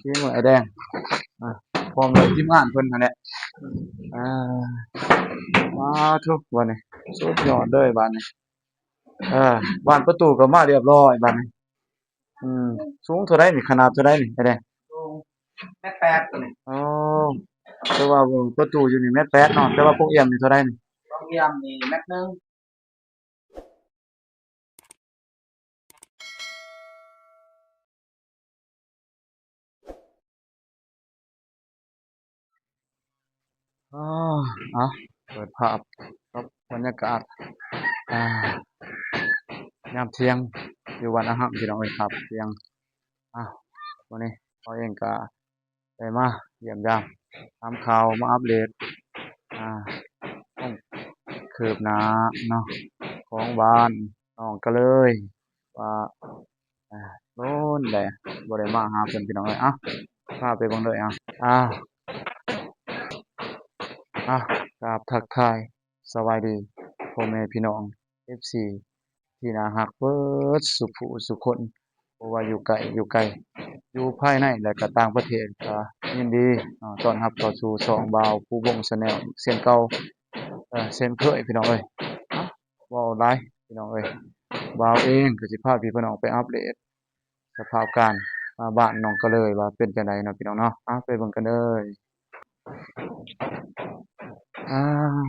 ທີມອ້າຍແດງ ອ່າ ພ້ອມດ້ວຍທີມງານເພິ່ນຫັ້ນແຫຼະ. ອ່າ ມາທຸກ ບັດນີ້ ສຸດຍອດເລີຍບັດນີ້. ເອີ ບານປະຕູກໍມາລຽບລ້ອຍບັດນີ້. ອືມ ສູງເທົ່າໃດນີ້? ຂະໜາດເທົ່າໃດນີ້ອ້າຍແດງ? ສູງແມັດແປດໂຕນີ້. ອໍ ແຕ່ວ່າປະຕູຢູ່ນີ້ແມັດແປດເນາະ, ແຕ່ວ່າປ່ອງອ່ຽມນີ້ເທົ່າໃດນີ້? ປ່ອງອ່ຽມນີ້ແມັດໜຶ່ງ. ອໍ ເອົາ ເປີດພາບກັບບັນຍາກາດ ອ່າ ຍາມທ່ຽງຢູ່ບ້ານອາຮັງ ພີ່ນ້ອງເອີຍ ພາບທ່ຽງ. ອ່າ ມື້ນີ້ເຮົາເອງກະ ໄດ້ມາຢ້ຽມຢາມ ຖາມຂ່າວ ມາອັບເດດ ອ່າ ຄວາມຄືບໜ້າເນາະ ຂອງບ້ານໜອງກະເລີຍ ວ່າ ອ່າ ໂດນແລ້ວບໍ່ໄດ້ມາຫາເພິ່ນ ພີ່ນ້ອງເອີຍ. ເອົ້າ ພາໄປເບິ່ງເລີຍ. ເອົ້າ ອ່າ ອ່າ ກາບທັກທາຍ ສະບາຍດີພໍ່ແມ່ພີ່ນ້ອງເອັຟຊີທີ່ໜ້າຮັກເບິດສູ່ຜູ້ສູ່ຄົນ, ບໍ່ວ່າຢູ່ໃກ້ຢູ່ໄກ ຢູ່ພາຍໃນ ແລະ ກະຕ່າງປະເທດ ກະຍິນດີ ເນາະ ຕ້ອນຮັບເຂົ້າສູ່ຊ່ອງບ່າວພູວົງ Channel ເຊັ່ນເກົ່າ ເອີ ເຊັ່ນເຄີຍ ພີ່ນ້ອງເອີຍ. ເອົ້າ ເວົ້າຫຼາຍ ພີ່ນ້ອງເອີຍ, ບ່າວເອງກະຊິພາພີ່ພານ້ອງໄປອັບເດດ ສະພາບການ ອ່າ ບ້ານໜອງກະເລີຍວ່າເປັນຈັ່ງໃດເນາະ ພີ່ນ້ອງເນາະ. ອ່າ ໄປເບິ່ງກັນເລີຍ. ອ້າວ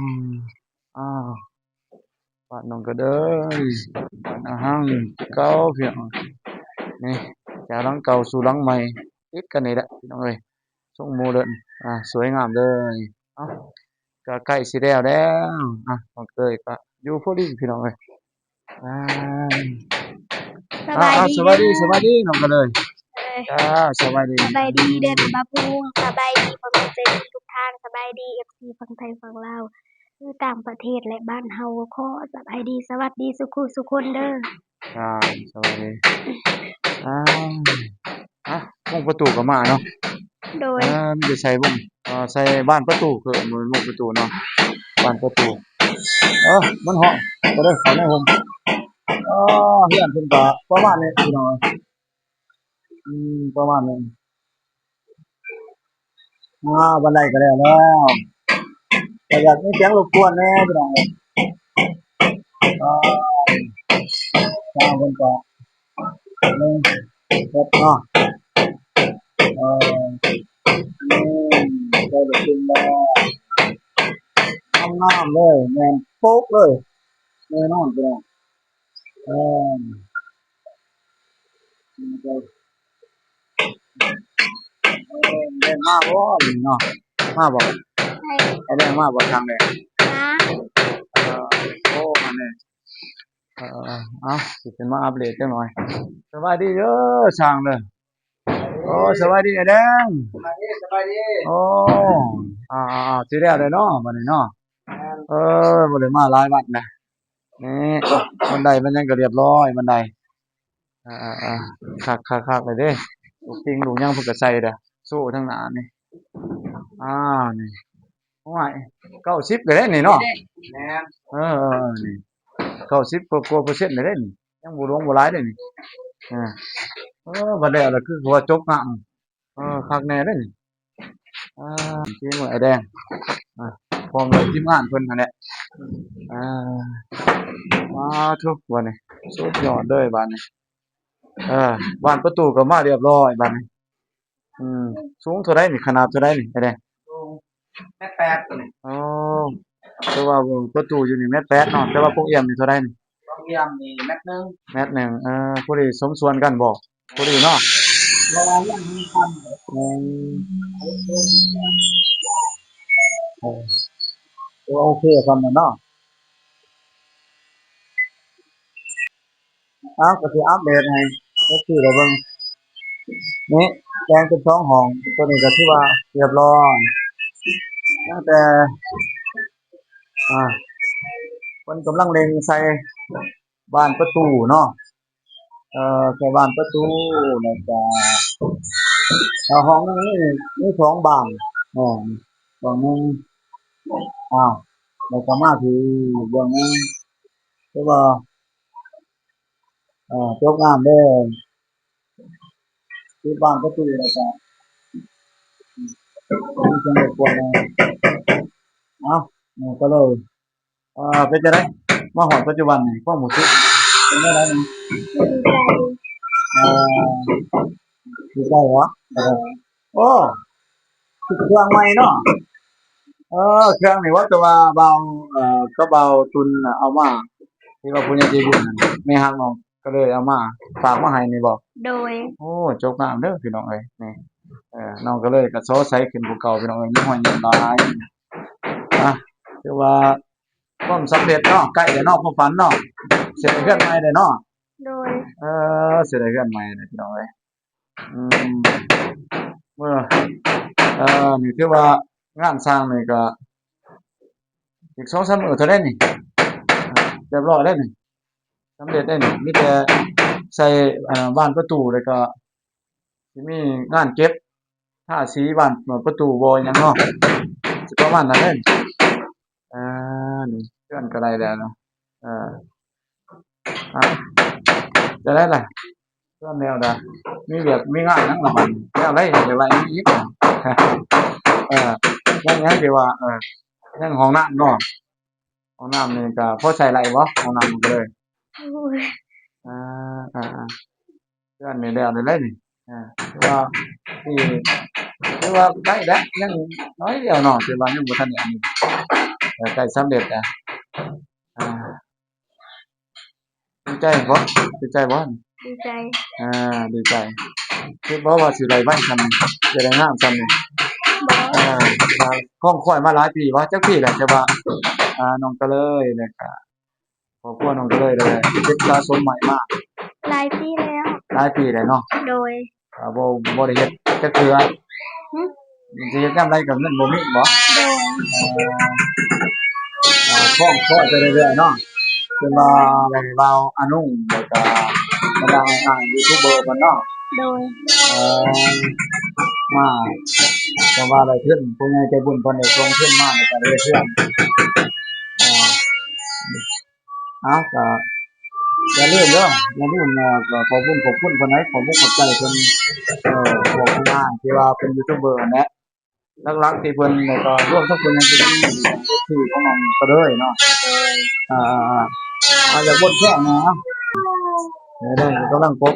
ອ້າວ ບ້ານໜອງກະເລີຍ ບ້ານອາຮັງເກົ່າ ພີ່ນ້ອງ. ນີ້ ຈາກຫຼັງເກົ່າສູ່ຫຼັງໃໝ່ ຕິດກັນນີ້ແຫຼະ ພີ່ນ້ອງເອີຍ, ຊົງໂມເດີນ ອ່າ ສວຍງາມເລີຍ. ເອົ້າ ກະໃກ້ຊິແລ້ວແລ້ວ ອ່າ ນ້ອງເຄີຍກະຢູ່ພໍດີພີ່ນ້ອງເອີຍ. ອ່າ ສະບາຍດີ ອ່າ ສະບາຍດີ ເດີ ສະບາຍດີນ້ອງກະເລີຍ. ເອີ ຈ້າ ສະບາຍດີ ສະບາຍດີເດີ ບ່າວພູ, ສະບາຍດີພໍ່ແມ່ເຈົ້າທີ່ທຸກທ່ານ, ສະບາຍດີເອັຟຊີຝັ່ງໄທຝັ່ງລາວ ຢູ່ຕ່າງປະເທດ ແລະ ບ້ານເຮົາກໍຂໍສະບາຍດີ ສະຫວັດດີສູ່ຄູ່ສູ່ຄົນເດີ. ຈ້າ ສະບາຍດີ. ອ່າ ອ່ະ ວົງປະຕູກໍມາເນາະ. ໂດຍ ເອີ ມີແຕ່ໃສ່ວົງ ເອີ ໃສ່ບ້ານປະຕູ ຄືເອີ້ນວົງປະຕູເນາະ ບ້ານປະຕູ. ເອີ ມັນຮ້ອນ ກໍໄດ້ເຂົ້າໃນຮົ່ມ. ເອີ ເຮືອນເພິ່ນກໍປະມານນີ້ພີ່ນ້ອງ. ອືມ ປະມານນີ້. ອ່າ ບັນໄດກໍແລ້ວແລ້ວ ກໍຢາກມີສຽງລົບກວນແດ່ພີ່ນ້ອງເອີຍ. ອ່າ ທາງເພິ່ນກໍເຮັດເນາະ. ເອີ ນີ້ ໄດ້ລົດຂຶ້ນແລ້ວ ງາມໆເລີຍ ແມ່ນໂປກເລີຍ ແນ່ນອນພີ່ນ້ອງ. ເອີ ເອີ ແດງມາບໍ່ນີ້ເນາະ? ມາບໍ່? ໃຜ? ໄອ້ແດງມາບໍ່? ຊ່າງແດງ ມາ. ເອີ ໂອ້ ມາແນ່. ເອີ ເອົາ ຊິຂຶ້ນມາອັບເດດຈັກໜ່ອຍ. ສະບາຍດີເດີ ຊ່າງເດີ. ໂອ້ ສະບາຍດີອ້າຍແດງ. ສະບາຍດີ ສະບາຍດີ. ໂອ້ ອ່າໆໆ ຊິແລ້ວແລ້ວເນາະ ບັດນີ້ເນາະ. ແມ່ນ. ເອີ ບໍ່ໄດ້ມາຫຼາຍວັນນະ. ນີ້ ບັນໄດມັນຍັງກໍລຽບລ້ອຍ ບັນໄດ. ອ່າໆໆ ຄັກໆໆ ເລີຍເດ້. ລູກຕິ່ງລູກຫຍັງເພິ່ນກໍໃສ່ເດ້ ໂຊທາງໜ້ານີ້. ອ່າ ນີ້ ໂອ້ຍ ເກົ້າສິບເລີຍເດ້ນີ້ເນາະ. ແມ່ນ. ເອີໆໆ ນີ້ ເກົ້າສິບກວ່າເປີເຊັນເລີຍເດ້ນີ້. ຍັງບໍ່ຫຼວງບໍ່ຫຼາຍເດ້ນີ້. ເອີ ເອີ ບັດແລ້ວລະຄືວ່າຈົບງາມ. ເອີ ຄັກແນ່ເດ້ນີ້. ອ່າ ທີມອ້າຍແດງ ອ່າ ພ້ອມດ້ວຍທີມງານເພິ່ນຫັ້ນແຫຼະ. ອ່າ ມາທຸກ ບັດນີ້ ສຸດຍອດເລີຍບັດນີ້. ເອີ ບານປະຕູກໍມາລຽບລ້ອຍບັດນີ້. ອືມ ສູງເທົ່າໃດນີ້? ຂະໜາດເທົ່າໃດນີ້ອ້າຍແດງ? ສູງແມັດແປດໂຕນີ້. ອໍ ແຕ່ວ່າປະຕູຢູ່ນີ້ແມັດແປດເນາະ, ແຕ່ວ່າປ່ອງອ່ຽມນີ້ເທົ່າໃດນີ້? ປ່ອງອ່ຽມນີ້ແມັດໜຶ່ງ. ແມັດໜຶ່ງ. ເອີ ພໍດີສົມສ່ວນກັນບໍ່? ພໍດີເນາະ. ເວລາເລື່ອງມີຄຳ ອືມ ເອີ ໂອເຄ ສ່ຳນັ້ນເນາະ. ເອົາ ກໍຊິອັບເດດໃຫ້ເອັຟຊີໄດ້ເບິ່ງ. ນີ້ ແບ່ງເປັນສອງຫ້ອງ, ໂຕນີ້ກໍຖືວ່າລຽບລ້ອຍ ຕັ້ງແຕ່ ອ່າ ເພິ່ນກຳລັງເລັ່ງໃສ່ບານປະຕູເນາະ. ເອີ ໃສ່ບານປະຕູ ແລ້ວກໍ ເອີ ຫ້ອງໜຶ່ງມີ ມີສອງບານ ເອີ ຫ້ອງໜຶ່ງ. ອ້າວ ແລ້ວກໍມາທີ່ເບື້ອງໜຶ່ງ ຄືວ່າ ເອີ ຈົບງາມເດ້. ປິດບານປະຕູແລ້ວກໍ ມີສຽງລົບກວນແດ່. ເອົ້າ ກໍເລີຍ ເອີ ເປັນຈັ່ງໃດ ມາຮອດປັດຈຸບັນນີ້ ຄວາມຮູ້ສຶກເປັນແນວໃດ? ດີໃຈ. ເອີ ດີໃຈເນາະ. ໂອ້ ເຄື່ອງໃໝ່ເນາະ. ເອີ ເຄື່ອງນີ້ວ່າ ແຕ່ວ່າບ່າວ ເອີ ກັບບ່າວຕຸນເອົາມາ ທີ່ວ່າຜູ້ໃຫຍ່ໃຈບຸນນັ້ນ ແມ່ຮັກນ້ອງ ກໍເລີຍເອົາມາ ຝາກມາໃຫ້ນີ້ບໍ? ໂດຍ. ໂອ້ ຈົບງາມເດີພີ່ນ້ອງເອີຍ ນີ້. ເອີ ນ້ອງກໍເລີຍກໍຊໍໃສຂຶ້ນກວ່າເກົ່າພີ່ນ້ອງເອີຍ ມີຮອຍຍິ້ມຫຼາຍ. ອ່ະ ຖືວ່າຄວາມສຳເລັດເນາະ ໃກ້ແລ້ວເນາະ ຄວາມຝັນເນາະ ຊິໄດ້ເຮືອນໃໝ່ແລ້ວເນາະ. ໂດຍ. ເອີ ຊິໄດ້ເຮືອນໃໝ່ແລ້ວພີ່ນ້ອງເອີຍ. ອືມ ເອີ ເອີ ນີ້ຖືວ່າງານສ້າງນີ້ກໍອີກສອງສາມມື້ເທົ່າໃດນີ້ ຮຽບຮ້ອຍແລ້ວນີ້ ສຳເລັດແລ້ວນີ້. ມີແຕ່ໃສ່ ເອີ ບານປະຕູ ແລ້ວກໍຊິມີງານເກັບ ທາສີບານ ປະຕູບໍ່ຫຍັງເນາະ ຊິປະມານນັ້ນເດ້. ອ່າ ນີ້ເຮືອນກໍໄດ້ແລ້ວເນາະ. ເອີ ອ່າ ຈະໄດ້ລະ ເຮືອນແນວໃດ ມີວຽກມີງານຫຍັງລະບັດນີ້ ແນວໃດຢາກໄດ້ອີກ? ເອີ ຍັງ ຍັງຊິວ່າ ເອີ ຍັງຫ້ອງນ້ຳເນາະ ຫ້ອງນ້ຳນີ້ກໍພໍໃຊ້ໄດ້ບໍ່? ຫ້ອງນ້ຳກໍເລີຍ ໂອ້ຍ ອ່າ ອ່າ ອ່າ ເຮືອນນີ້ແລ້ວໄດ້ເລີຍນີ້. ອ່າ ຖືວ່າ ທີ່ ຖືວ່າໃກ້ແລ້ວ ຍັງໜ້ອຍດຽວເນາະ ຖືວ່າຍັງບໍ່ທັນໄດ້ອັນນີ້ ເອີ ໃກ້ສຳເລັດແລ້ວ. ອ່າ ດີໃຈບໍ່? ດີໃຈບໍ່? ດີໃຈ. ອ່າ ດີໃຈ. ຄິດບໍ່ວ່າຊິໄດ້ໄວສ່ຳນີ້ ຊິໄດ້ງາມສ່ຳນີ້? ບໍ່. ອ່າ ຄອງຄອຍມາຫຼາຍປີບໍ່? ຈັກປີແລ້ວ? ແຕ່ວ່າ ອ່າ ນ້ອງກະເລີຍ ແລ້ວກະ ຄອບຄົວນ້ອງກໍເລີຍໄດ້ເກັບສະສົມໄມ້ມາຫຼາຍປີແລ້ວ. ຫຼາຍປີແລ້ວເນາະ? ໂດຍ. ກໍບໍ່ ບໍ່ໄດ້ເຮັດຈັກເທື່ອ. ຫຶ? ຊິເຮັດຍາມໃດກໍເງິນບໍ່ມີບໍ? ໂດຍ. ເອີ ອ່າ ຄອງຄອຍໄປເລື້ອຍໆເນາະ ເປັນວ່າໄດ້ບ່າວອານຸ ແລ້ວກໍບັນດາອ້າຍຢູທູບເບີເພິ່ນເນາະ. ໂດຍ. ເອີ ມາ ແຕ່ວ່າໄດ້ທຶນ ຜູ້ໃຫຍ່ໃຈບຸນເພິ່ນໄດ້ສົ່ງທຶນມາ ແລ້ວກໍໄດ້ເຮືອນ. ເອີ ເອົາ ກໍຢ່າລືມເດີ ຢ່າລືມ ເອີ ກໍຂອບຄຸນ ຂອບຄຸນເພິ່ນໃດ໋ ຂອບຄຸນຂອບໃຈເພິ່ນ ເອີ ພວກທີ່ວ່າເປັນຢູທູບເບີຫັ້ນແຫຼະ ຫຼັກໆທີ່ເພິ່ນ ແລ້ວກໍລວມທັງເພິ່ນຍັງເປັນເອັຟຊີຂອງນ້ອງກະເລີຍເນາະ. ໂດຍ. ອ່າໆໆ ອາ ຢາກບົນແຂ້ງແດ່ ເອີ ກຳລັງປົບ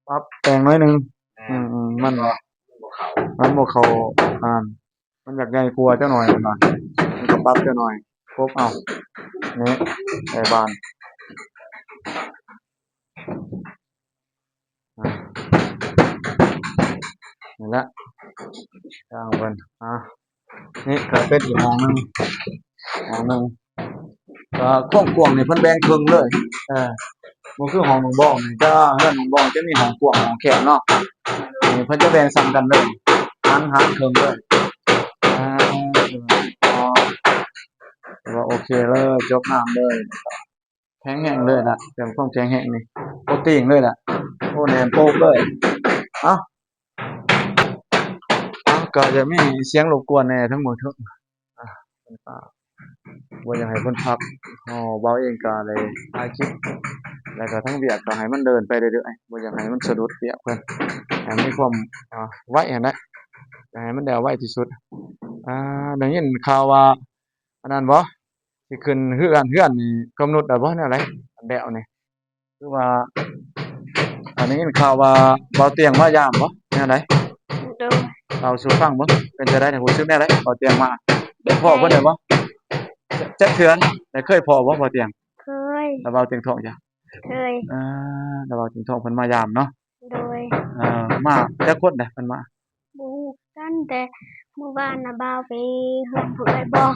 ປັບແຕ່ງໜ້ອຍໜຶ່ງ. ແມ່ນ. ອືມໆ ມັນ ມັນບໍ່ເຂົ້າ ມັນບໍ່ເຂົ້າ ອ່າ ມັນຢາກໃຫຍ່ກວ່າຈັກໜ້ອຍ ເພິ່ນວ່າ ມັນກໍປັບຈັກໜ້ອຍ ປົບເອົາ ນີ້ ໄດ້ບານ ອ່າ ນີ້ແຫຼະ ທາງເພິ່ນ ອ່າ ນີ້ກໍເປັນອີກຫ້ອງໜຶ່ງ ຫ້ອງໜຶ່ງ ກໍຄວາມກວ້າງນີ້ເພິ່ນແບ່ງເຄິ່ງເລີຍ ເອີ ບໍ່ຄືຫ້ອງນ້ອງບອງນີ້ ແຕ່ວ່າເຮືອນນ້ອງບອງຈະມີຫ້ອງກວ້າງຫ້ອງແຄບເນາະ ນີ້ເພິ່ນຈະແບ່ງສ່ຳກັນເລີຍ ຫັນ ຫັນເຄິ່ງເລີຍ. ອ່າ ຖືວ່າໂອເຄເລີຍ ຈົບງາມເລີຍ ແຂງແຮງເລີຍລະ ເລື່ອງຄວາມແຂງແຮງນີ້ ໂປດຕີງເລີຍລະ ໂອ້ ແໜ້ນໂປກເລີຍ. ເອົ້າ ເອົ້າ ກໍຈະມີສຽງລົບກວນແດ່ເທິງເບື້ອງເທິງ ອ່າ ເພິ່ນກໍບໍ່ຢາກໃຫ້ເພິ່ນພັກ ເຮົາ ບ່າວເອງກໍໄດ້ຖ່າຍຄລິບ ແລ້ວກໍທັງວຽກກໍໃຫ້ມັນເດີນໄປເລື້ອຍໆ ບໍ່ຢາກໃຫ້ມັນສະດຸດວຽກເພິ່ນ ໃຫ້ມັນມີຄວາມ ອ່າ ໄວຫັ້ນແຫຼະ ຢາກໃຫ້ມັນແລ້ວໄວທີ່ສຸດ. ອ່າ ໄດ້ຍິນຂ່າວວ່າ ອັນນັ້ນບໍ່ ຊິຂຶ້ນເຮືອນ ເຮືອນນີ້ກຳນົດແລ້ວບໍ່ ແນວໃດ ອັນແລ້ວນີ້? ຄືວ່າ ອັນນີ້ໄດ້ຍິນຂ່າວວ່າບ່າວຕຽງມາຢາມບໍ່ ແນວໃດ? ໂດຍ. ເລົ່າສູ່ຟັງເບິ່ງ ເປັນຈັ່ງໃດ ຮູ້ສຶກແນວໃດ ບ່າວຕຽງມາ ໄດ້ພໍ້ເພິ່ນແລ້ວບໍ່? ຈັກເທື່ອ ໄດ້ເຄີຍພໍ້ບໍ່ບ່າວຕຽງ? ເຄີຍ. ແລ້ວບ່າວຕຽງທອງຈ້ະ? ເຄີຍ. ອ່າ ແລ້ວບ່າວຕຽງທອງເພິ່ນມາຢາມເນາະ? ໂດຍ. ເອີ ມາຈັກຄົນໃດເພິ່ນມາ? ບໍ່ຮູ້ຄືກັນ ແຕ່ມື້ວານນະບ່າວໄປເຮືອນຜູ້ເອື້ອຍບອງ.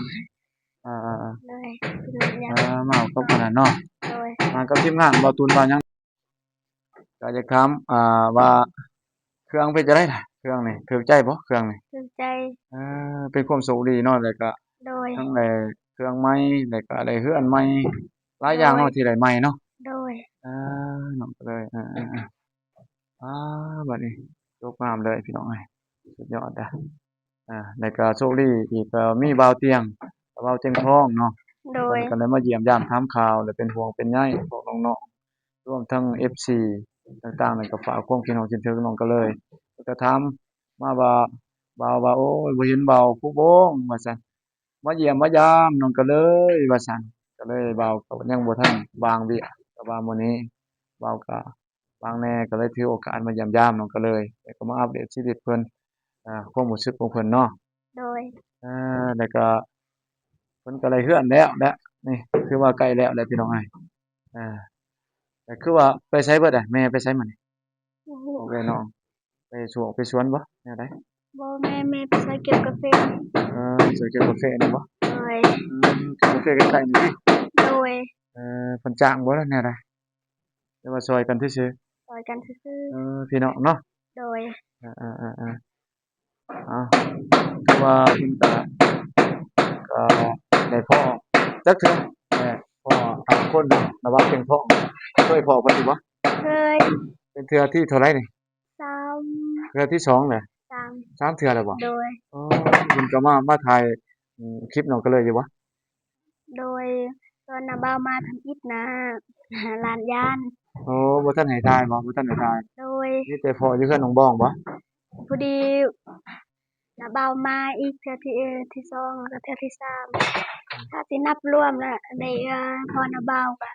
ອ່າໆໆ ໂດຍ ເອີ ມາກັບອັນນັ້ນເນາະ? ໂດຍ. ມາກັບທີມງານບ່າວຕຸນບ່າວຫຍັງ? ກໍຢາກຖາມ ອ່າ ວ່າເຄື່ອງເປັນຈັ່ງໃດລະ ເຄື່ອງນີ້ຖືກໃຈບໍ່ ເຄື່ອງນີ້? ຖືກໃຈ. ເອີ ເປັນຄວາມໂຊກດີເນາະ ແລ້ວກໍ ໂດຍ ທັງໄດ້ເຄື່ອງໃໝ່ ແລ້ວກໍໄດ້ເຮືອນໃໝ່ ຫຼາຍຢ່າງເນາະ ໂດຍ ທີ່ໄດ້ໃໝ່ເນາະ? ໂດຍ. ເອີ ນ້ອງກໍເລີຍ ເອີໆໆ ອ່າ ບັດນີ້ຈົບງາມເລີຍພີ່ນ້ອງເອີຍ ສຸດຍອດເດີ້. ອ່າ ແລ້ວກໍໂຊກດີອີກກໍມີບ່າວຕຽງ ບ່າວຕຽງທອງເນາະ? ໂດຍ. ເພິ່ນກໍໄດ້ມາຢ້ຽມຢາມຖາມຂ່າວ ແລະເປັນຫ່ວງເປັນໃຍພວກນ້ອງໆ ລວມທັງເອັຟຊີຕ່າງໆ ນັ້ນກໍຝາກຄວາມຄິດຮອດຄິດເຖິງນ້ອງກໍເລີຍ ແລ້ວກໍຖາມມາວ່າ ບ່າວວ່າ ໂອ້ຍ ບໍ່ເຫັນບ່າວພູວົງ ວ່າຊັ້ນ ມາຢ້ຽມມາຢາມນ້ອງກະເລີຍ ວ່າຊັ້ນ. ກະເລີຍບ່າວກໍຍັງບໍ່ທັນວ່າງວຽກ ແຕ່ວ່າມື້ນີ້ບ່າວກໍວ່າງແດ່ ກໍເລີຍຖືໂອກາດມາຢ້ຽມຢາມນ້ອງກະເລີຍ ແລ້ວກໍມາອັບເດດຊີວິດເພິ່ນ ອ່າ ຄວາມຮູ້ສຶກຂອງເພິ່ນເນາະ. ໂດຍ ເອີ ແລ້ວກໍເພິ່ນກໍໄດ້ເຮືອນແລ້ວແຫຼະ ນີ້ ຄືວ່າໃກ້ແລ້ວແຫຼະພີ່ນ້ອງເອີຍ. ອ່າ ແຕ່ຄືວ່າໄປໃສເບິດອະ ແມ່ໄປໃສມື້ນີ້? ບໍ່ຮູ້ ອອກແລ້ວເນາະ ໄປສວນ ໄປສວນບໍ່ ແນວໃດ? ບໍ່ ແມ່ ແມ່ໄປຊ່ອຍເກັບກາເຟ. ເອີ ຊ່ອຍເກັບກາເຟນີ້ບໍ່? ໂດຍ ອືມ ເກັບກາເຟໃກ້ໆນີ້ຕິ? ໂດຍ ເອີ ເພິ່ນຈ້າງບໍ່ ຫຼືແນວໃດ ຫຼືວ່າຊ່ອຍກັນຊື່ໆ? ຊ່ອຍກັນຊື່ໆ ເອີ ພີ່ນ້ອງເນາະ. ໂດຍ ເອີໆໆໆ ເອົາ ຄືວ່າເພິ່ນກະ ກະໄດ້ພໍ້ຈັກເທື່ອ ແມ່ນພໍ້ທາງຄົນລະຫວ່າງເປັນທ້ອງ ເຄີຍພໍ້ເພິ່ນຢູ່ບໍ່? ເຄີຍ ເປັນເທື່ອທີເທົ່າໃດນີ້? ສາມ ເທື່ອທີສອງແຫຼະ. ສາມ ສາມເທື່ອແລ້ວບໍ່? ໂດຍ ໂອ້ ເພິ່ນກໍມາ ມາຖ່າຍ ອືມ ຄລິບນ້ອງກະເລີຍຢູ່ບໍ່? ໂດຍ ຕອນນ້າບ່າວມາທຳອິດນະ ຫຼານຢ້ານ. ໂອ້ ບໍ່ທັນໃຫ້ຖ່າຍບໍ່? ບໍ່ທັນໃຫ້ຖ່າຍ. ໂດຍ ມີແຕ່ພໍ້ຢູ່ເຮືອນນ້ອງບອງບໍ່? ພໍດີນ້າບ່າວມາອີກເທື່ອທີ ເອີ ທີສອງ ແລ້ວກໍເທື່ອທີສາມ ຖ້າຊິນັບລວມລະໄດ້ ເອີ ພໍ້ນ້າບ່າວກະ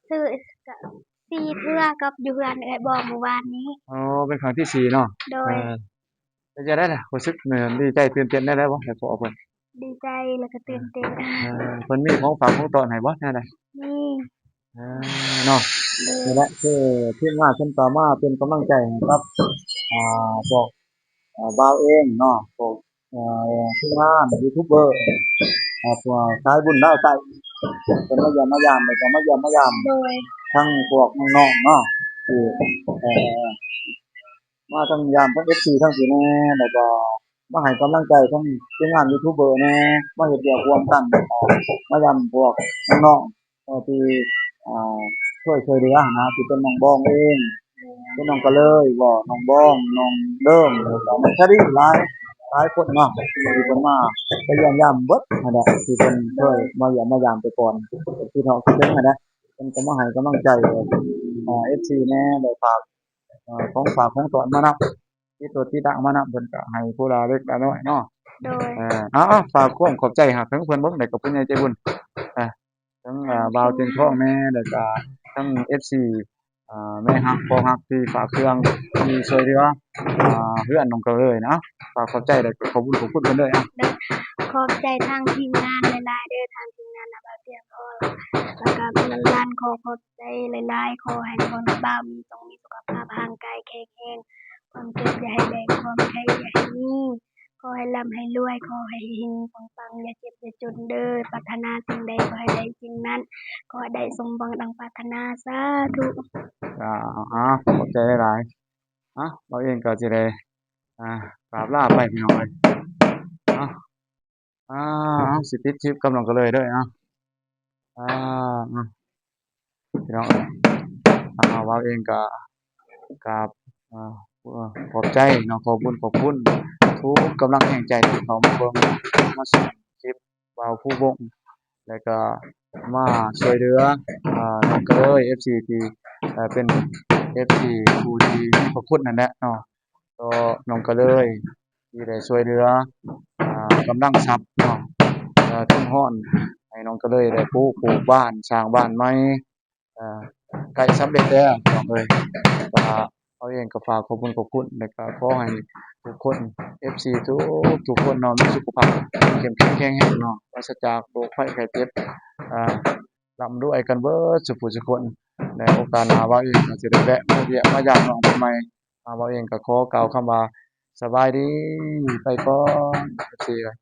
ຊື່ກະສີ່ເທື່ອກັບຢູ່ເຮືອນເອື້ອຍບອກມື້ວານນີ້. ອໍ ເປັນຄັ້ງທີສີ່ເນາະ. ໂດຍ ເອີ ເປັນຈັ່ງໃດລະ ຮູ້ສຶກ ເອີ ດີໃຈຕື່ນເຕັ້ນແນວໃດບໍ່ ໄດ້ພໍ້ເພິ່ນ? ດີໃຈແລ້ວກໍຕື່ນເຕັ້ນ. ເອີ ເພິ່ນມີຂອງຝາກຂອງຕ້ອນໃຫ້ບໍ່ ແນວໃດ? ມີ ເອີ ເນາະ. ໂດຍ ນີ້ແຫຼະ ຄືທີມງານເພິ່ນກໍມາເປັນກຳລັງໃຈໃຫ້ກັບ ອ່າ ພວກ ອ່າ ບ່າວເອງເນາະ ພວກ ເອີ ທີມງານຢູທູບເບີ ອ່າ ພວກສາຍບຸນລາວໃຕ້ ເພິ່ນມາຢ້ຽມມາຢາມ ແລ້ວກໍມາຢ້ຽມມາຢາມ ໂດຍ ທັງພວກນ້ອງໆເນາະ ທີ່ ເອີ ມາທັງຢາມທັງເອັຟຊີທັງພີ້ແດ່ ແລ້ວກໍມາໃຫ້ກຳລັງໃຈທັງທີມງານຢູທູບເບີແດ່ ມາເຮັດວຽກຮ່ວມກັນ ມາຢາມພວກນ້ອງໆ ເອີ ທີ່ ອ່າ ຊ່ວຍ ຊ່ວຍເຫຼືອຫັ້ນນະ ທີ່ເປັນນ້ອງບອງເອງ ເປັນນ້ອງກະເລີຍບໍ ນ້ອງບອງ ນ້ອງເດີມ ແລ້ວກໍນ້ອງຊາລີ ຫຼາຍ ຫຼາຍຄົນເນາະ ທີ່ເພິ່ນມາ ໄປຢ້ຽມຢາມເບິດຫັ້ນແຫຼະ ທີ່ເພິ່ນຊ່ວຍມາຢ້ຽມມາຢາມແຕ່ກ່ອນ ທີ່ເຮົາຄິດເຖິງຫັ້ນແຫຼະ ເພິ່ນກໍມາໃຫ້ກຳລັງໃຈ ອ່າ ເອັຟຊີແດ່ ໄດ້ຝາກ ເອີ ຂອງຝາກຂອງຕ້ອນມານຳ ຕິດລົດຕິດລາງມານຳ ເພິ່ນກໍໃຫ້ຜູ້ລະເລັກລະນ້ອຍເນາະ. ໂດຍ ເອີ ເອົາ ເອົາ ຝາກຄວາມຂອບໃຈຫາເຖິງເພິ່ນເບິ່ງ ແລ້ວກໍຜູ້ໃຫຍ່ໃຈບຸນ ເອີ ທັງ ອ່າ ບ່າວຕຽງທອງແດ່ ແລ້ວກໍທັງເອັຟຊີ ອ່າ ແມ່ຮັກ ພໍ່ຮັກ ທີ່ຝາກເຄື່ອງ ທີ່ຊ່ວຍເຫຼືອ ອ່າ ເຮືອນນ້ອງກະເລີຍນະ ຝາກຂອບໃຈ ແລ້ວກໍຂອບບຸນຂອບຄຸນເພິ່ນເດີ. ເອົາ ຂອບໃຈທາງທີມງານຫຼາຍໆເດີ ທາງທີມງານນະ ບ່າວຕຽງທອງ ແລ້ວກໍຫຼານໆ ຂໍຂອບໃຈຫຼາຍໆ ຂໍໃຫ້ນ້ອງບ່າວມີ ຈົ່ງມີສຸຂະພາບຮ່າງກາຍແຂງແຮງ ຄວາມເຈັບຢ່າໃຫ້ໄດ້ ຄວາມໄຂ້ຢ່າໃຫ້ມີ ຂໍໃຫ້ລ່ຳໃຫ້ລວຍ ຂໍໃຫ້ເຮັງປັງໆ ຢ່າເຈັບຢ່າຈົນເດີ ປາດຖະໜາສິ່ງໃດຂໍໃຫ້ໄດ້ສິ່ງນັ້ນ ຂໍໃຫ້ໄດ້ສົມຫວັງດັ່ງປາດຖະໜາ ສາທຸ. ເອົາ ຂອບໃຈຫຼາຍໆ. ເອົາ ບ່າວເອງກໍຊິໄດ້ ອ່າ ກາບລາໄປພີ່ນ້ອງເອີຍ. ເອົາ ອ່າ ເອົາ ຊິປິດຄລິບກັບນ້ອງກະເລີຍເດີ. ເອົາ ອ່າ ພີ່ນ້ອງເອີຍ ອ່າ ບ່າວເອງກໍກາບ ອ່າ ຂອບໃຈເນາະ ຂອບບຸນຂອບຄຸນທຸກກຳລັງແຮງໃຈທີ່ເຂົ້າມາເບິ່ງ ມາຊົມຄລິບບ່າວພູວົງ ແລ້ວກໍມາຊ່ວຍເຫຼືອ ອ່າ ນ້ອງກະເລີຍ ເອັຟຊີ ທີ່ ເປັນ ເອັຟຊີ ຜູ້ທີ່ມີພະຄຸນນັ້ນແຫຼະເນາະ. ຕໍ່ນ້ອງກະເລີຍ ທີ່ໄດ້ຊ່ວຍເຫຼືອ ອ່າ ກຳລັງຊັບເນາະ ເອີ ທຶນຮອນ ໃຫ້ນ້ອງກະເລີຍໄດ້ປູກ ປູກບ້ານ ສ້າງບ້ານໃໝ່ ເອີ ໃກ້ສຳເລັດແລ້ວນ້ອງເອີຍ. ກໍເຮົາເອງກໍຝາກຂອບຄຸນຂອບຄຸນ ແລ້ວກໍຂໍໃຫ້ທຸກຄົນ ເອັຟຊີ ທຸກໆຄົນເນາະ ມີສຸຂະພາບເຂັ້ມແຂງແຂງແຮງເນາະ ປາສະຈາກໂລກໄພໄຂ້ເຈັບ ອ່າ ລ່ຳລວຍກັນເບິດສູ່ຜູ້ສູ່ຄົນ. ໃນໂອກາດໜ້າ ບ່າວເອງກໍຊິໄດ້ແວະມາຢ້ຽມມາຢາມນ້ອງເພິ່ນໃໝ່. ອ່າ ບ່າວເອງກໍຂໍກ່າວຄຳວ່າ ສະບາຍດີ ໄປກ່ອນ ເອັຟຊີ ເອີຍ.